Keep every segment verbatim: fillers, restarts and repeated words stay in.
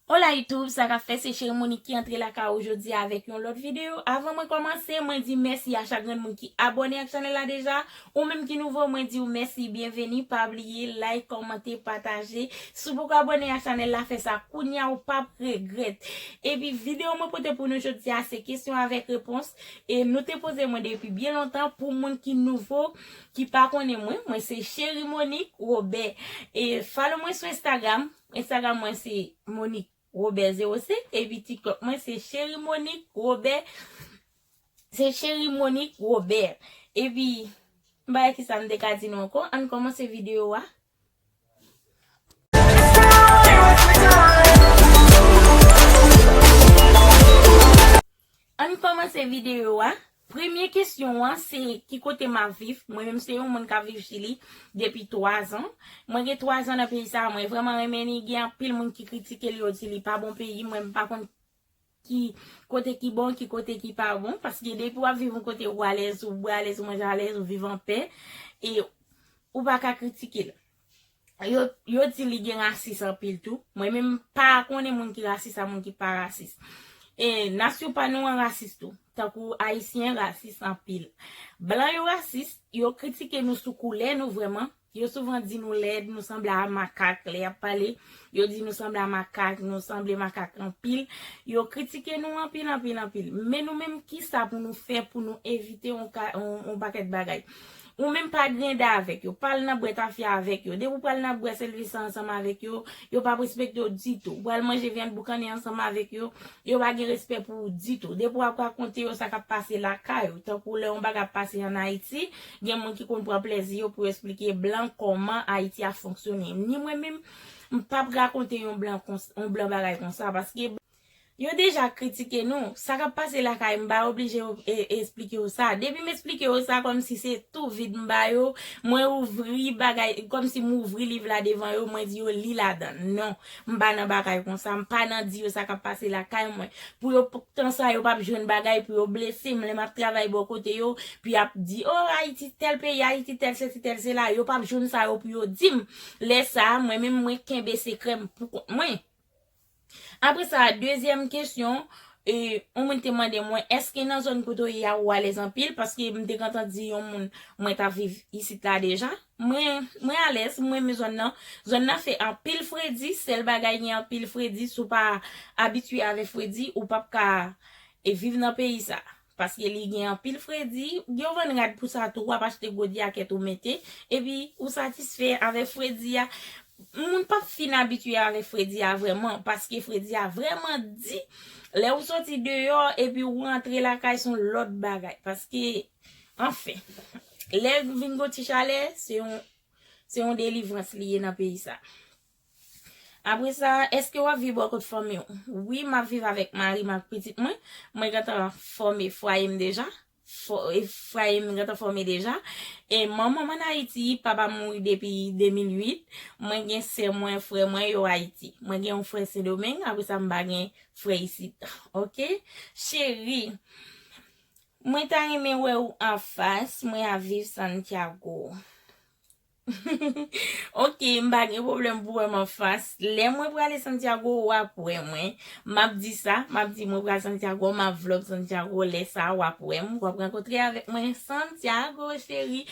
Hola YouTube, sa k ap fèt? Se Cheri Monique ki antre lakay ou jodi a avèk yon lòt videyo. Avan mwen kòmanse, mwen di mèsi a chak grenn moun ki abòne ak chanèl la deja. Ou menm ki nouvo, mwen di w mèsi, byenveni. Pa bliye like, kòmante, pataje. Si w poko abòne ak chanèl la, fè sa kounye a, ou p ap regrèt. Epi videyo mwen pote pou nou jodi a, se kesyon avèk repons. E nou te poze mwen depi byen lontan pou moun ki nouvo, ki pa konnen mwen. Mwen se Cheri Monique Robert. E follow mwen sou Instagram. Instagram mwen se Monique Robert zewo senk, epi TikTok mwen se Cheri Monique Robert. Se Cheri Monique Robert. Epi, m pa wè kisa m te ka di nou ankò. Ann kòmanse videyo a. Ann kòmanse videyo a. Premye kesyon an, se ki kote m ap viv. Mwen menm se yon moun k ap viv Chili depi twa zan. Mwen gen twa zan nan peyi sa a, mwen vrèman renmen li. Gen anpil moun ki kritike l, yo di li pa bon peyi. Mwen m pa konn ki kote ki bon, ki kote ki pa bon. Paske depi w ap viv yon kote ou alèz, ou bwè alèz, ou manje alèz, ou viv anpè. E ou pa ka kritike l. Yo, yo di li gen rasis anpil tou. Mwen menm pa konnen moun ki rasis a moun ki pa rasis. E nasyon pa nou an rasis tou. Tankou Ayisyen rasis anpil. Blan yo rasis, yo kritike nou sou koulè nou vrèman. Yo souvan di nou lèd, nou sanble a makak lè y ap pale. Yo di nou sanble a makak, nou sanble makak anpil. Yo kritike nou anpil, anpil, anpil. Men nou menm, kisa pou nou fè pou nou evite yon ka, yon, yon pakèt bagay? Ou menm pa grende avèk yo, pa al nan bwè tafya avèk yo. Depi w pral nan bwè sèlvisa ansanm avèk yo, yo p ap respekte w ditou. Ou pral manje vyann boukannen ansanm avèk yo, yo pa gen respè pou ou ditou. Depi w ap rakonte yo sa k ap pase lakay ou, tankou lè yon bagay ap pase ann Ayiti, gen moun ki konn pran plèzi yo pou yo esplike blan kòman Ayiti ap fonksyone. Ni mwen menm, m p ap rakonte yon blan kons-, yon blan bagay konsa, paske yo deja kritike nou. Sa k ap pase lakay m pa oblije e, esplike yo sa. Depi m esplike yo sa, kòmsi se tou vid m ba yo, mwen ouvri bagay, kòmsi m ouvri liv la devan yo, mwen di yo li ladan. Non, m pa nan bagay konsa, m pa nan di yo sa k ap pase lakay mwen. Pou yo, pou tan sa, yo p ap jwenn bagay pou yo blese m. Lè m ap travay bò kote yo, pou y ap di, "O, Ayiti tèl peyi, Ayiti tèl sesi, tèl sela." Yo p ap jwenn sa yo pou yo di m. Lè sa a, mwen menm, mwen kenbe sekrè m pou kont mwen. Apre sa, dezyèm kesyon, e, yon moun te mande mwen, èske nan zòn kote w ye a ou alèz anpil? Paske m te gentan di yon moun, mwen t ap viv isit la deja. Mwen, mwen alèz, mwen renmen zòn nan. Zòn nan fè anpil fredi, sèl bagay gen anpil fredi, si w pa abitye avèk fredi, ou p ap ka, e, viv nan peyi sa. Paske li gen anpil fredi, yo vann rad pou sa tou, w ap achte gwo djakèt ou mete, epi ou satisfè avèk fredi a. Moun p ap fin abitye avèk fredi a vrèman, paske fredi a vrèman di. Lè ou soti deyò, epi ou rantre lakay, se yon lòt bagay. Paske, anfen, lè vin gon ti chalè, se yon, se yon delivrans li ye nan peyi sa. Apre sa, èske w ap viv bò kot fanmi w? Wi, m ap viv avèk mari m ak pitit mwen. Mwen gentan fòme fwaye m deja. Fò-, e, fwaye m gentan fòme deja. E manman m ann Ayiti, papa m mouri depi de mil uit. Mwen gen sè mwen, frè mwen, yo Ayiti. Mwen gen yon frè Sendomeng, apre sa m pa gen frè isit. Oke? Cheri, mwen ta renmen wè ou anfas, mwen ap viv Santiago. Oke, m pa gen pwoblèm pou wè m anfas. Lè mwen prale Santiago, w ap wè mwen. M ap di sa, m ap di mwen pral Santiago, m ap vlog Santiago. Lè sa a, w ap wè m, w ap rankontre avèk mwen Santiago, cheri.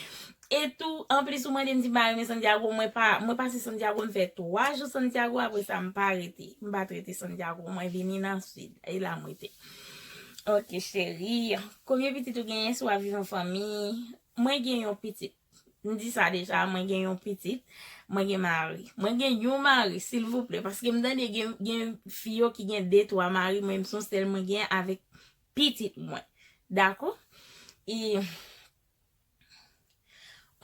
E tou, anplis, ou mande m si m pa renmen Santiago, mwen pa, mwen pase Santiago, m fè twa jou Santiago, apre sa, m pa rete. M pa t rete Santiago, mwen vini nan sid. E la m rete. Oke, cheri. Konbyen pitit ou genyen si w ap viv an fanmi? Mwen gen yon pitit. M di sa deja, mwen gen yon pitit, mwen gen mari. Mwen gen yon mari, silvouplè, paske m tande gen, gen fi yo ki gen de, twa mari, mwen menm se yon sèl mwen gen avèk pitit mwen. Dakò? E,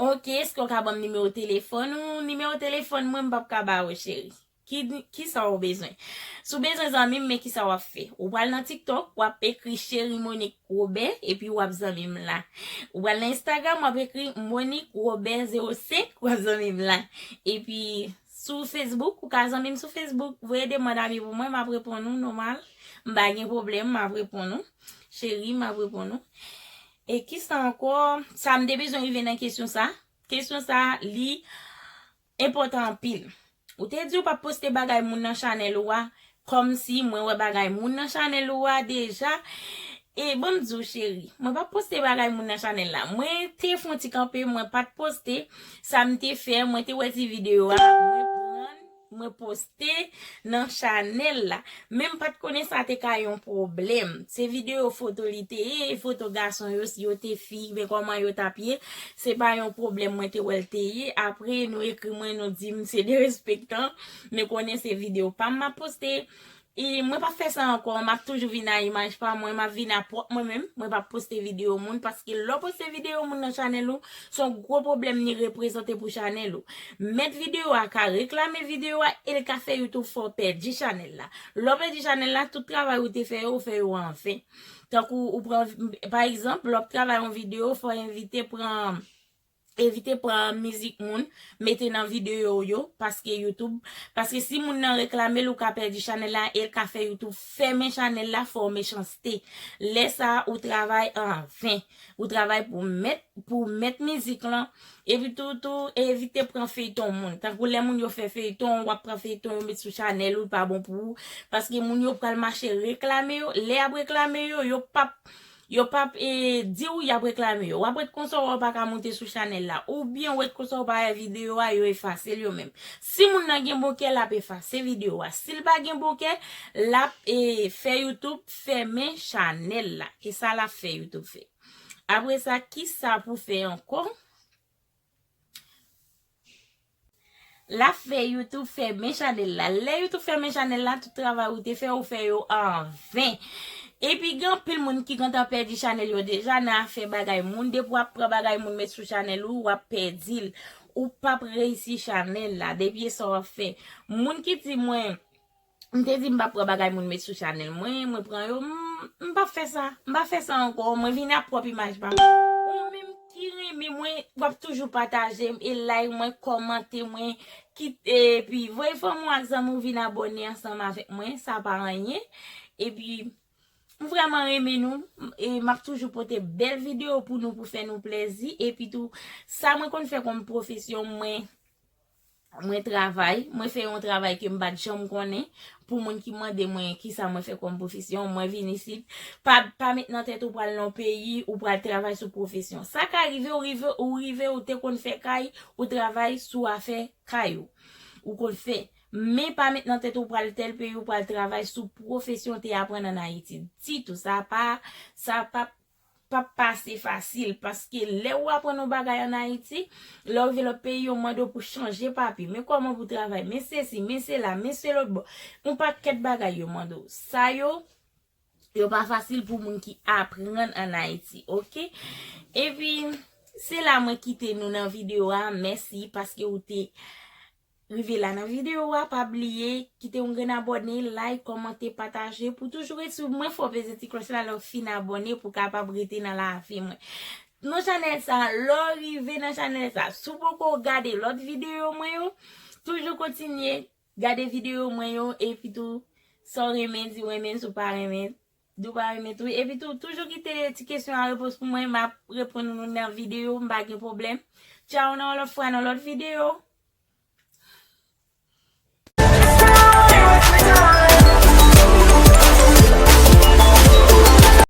oke, èske w ka ban m nimewo telefòn ou? Nimewo telefòn mwen, m p ap ka ba ou, cheri. Ki, kisa w bezwen? Si w bezwen zanmi m, men kisa w ap fè. Ou pral nan TikTok, w ap ekri Cheri Monique Robert, epi w ap zanmi m la. Ou pral nan Instagram, w ap ekri Monique Robert zewo senk, w ap zanmi m la. Epi, sou Facebook, ou ka zanmi m sou Facebook, voye demann ami pou mwen, m ap reponn ou nòmal. M pa gen pwoblèm, m ap reponn ou. Cheri, m ap reponn ou. E kisa ankò? Sa m te bezwen rive nan kesyon sa. Kesyon sa, li enpòtan anpil. Ou te di ou p ap poste bagay moun nan chanèl ou a, kòmsi mwen wè bagay moun nan chanèl ou a deja. E ban m di w, cheri, mwen p ap poste bagay moun nan chanèl la. Mwen te fè yon ti kanpe, mwen pa t poste. Sa m te fè, mwen te wè ti videyo a, mwen pran l, mwen poste nan chanèl la. Men m pa t konnen sa te ka yon pwoblèm. Se videyo foto li te ye, foto gason yo, si yo te fi, men kòman yo t ap ye, se pa yon pwoblèm mwen te wè l te ye. Apre, nou ekri mwen, nou di m se derespektan. Men konnen se videyo pa m m ap poste. E mwen p ap fè sa ankò, m ap toujou vin a imaj pa mwen, m ap vin a pwòp mwen menm, mwen p ap poste videyo moun, paske lè w poste videyo moun nan chanèl ou, se yon gwo pwoblèm li reprezante pou chanèl ou. Mèt videyo a ka reklame videyo a e l ka fè YouTube fè w pèdi chanèl la. Lè w pèdi chanèl la, tout travay ou te fè yo, ou fè yo anven. Tankou ou pran, pa egzanp, lè w ap travay yon videyo, fò w evite pran evite pran mizik moun, mete nan videyo yo, paske YouTube, paske si moun nan reklame l, ou ka pèdi chanèl la, e l ka fè YouTube fèmen chanèl la, fè w mechanste. Lè sa a, ou travay anven. Ou travay pou mèt, pou mèt mizik lan, epi tou, tou, evite pran feyton moun. Tankou lè moun yo fè feyton, w ap pran feyton yo met sou chanèl ou, l pa bon pou ou, paske moun yo pral mache reklame yo, lè y ap reklame yo, yo p ap Yo p ap, e, di w y ap reklame yo. W ap ret konsa, w pa ka monte sou chanèl la. Oubyen w ret konsa, w pa wè videyo a, yo efase l yo menm. Si moun nan gen bon kè, l ap efase videyo a. Si l pa gen bon kè, l ap, e, fè YouTube fèmen chanèl la. E sa l ap fè YouTube fè. Apre sa, ki sa pou fè ankò? L ap fè YouTube fèmen chanèl la. Lè YouTube fèmen chanèl la, tout travay ou te fè, ou fè yo anven. Epi gen anpil moun ki gentan pèdi chanèl yo deja nan afè bagay moun. Depi w ap pran bagay moun met sou chanèl ou, w ap pèdi l. Ou p ap reyisi chanèl la. Depi e sa w ap fè. Moun ki di mwen, m te di m p ap pran bagay moun met sou chanèl mwen, mwen pran yo, m, m p ap fè sa. M p ap fè sa ankò. Mwen vin ak pwòp imaj pa m. Ou menm ki renmen mwen, w ap toujou pataje m e like mwen, kòmante mwen, kit, epi voye fanmi w ak zanmi w vin abòne ansanm avèk mwen, sa pa anyen. Epi, m vrèman renmen nou, e m ap toujou pote bèl videyo pou nou, pou fè nou plèzi. Epi tou, sa mwen konn fè kòm pwofesyon mwen, mwen travay, mwen fè yon travay ke m pa t janm konnen. Pou moun ki mande mwen kisa mwen fè kòm pwofesyon, mwen vin isit. Pa, pa met nan tèt ou pral nan yon peyi, ou pral travay sou pwofesyon. Sa ka rive, ou rive, ou rive, ou te konn fè kay, ou travay sou afè kay ou. Ou konn fè. Men pa met nan tèt ou pral tèl peyi, ou pral travay sou pwofesyon ou te aprann ann Ayiti. Ditou, sa pa, sa pa p ap pase fasil, paske lè ou aprann yon bagay ann Ayiti, lè w rive lòt peyi, yo mande w pou chanje papye. Men kòman pou travay, men sesi, men sela, men se lòt bò. Yon pakèt bagay yo mande w. Sa yo, yo pa fasil pou moun ki aprann ann Ayiti, oke? Epi, se la mwen kite nou nan videyo a. Mèsi paske ou te rive la nan videyo a, pa bliye kite yon grenn abòne, like, kòmante, pataje. Pou toujou ret swiv mwen, fò w peze ti klòch la lè w fin abòne pou w kapab rete nan lavi mwen. Nan chanèl sa, lè w rive nan chanèl sa, si w poko gade lòt videyo mwen yo, toujou kontinye gade videyo mwen yo, epi tou, sa w renmen, di w renmen, si w pa renmen, di w pa renmen tou. Epi tou, toujou kite ti kesyon a repons pou mwen, m ap reponn ou nan videyo, m pa gen pwoblèm. Tchaw, nan yon lòt fwa, nan lòt videyo.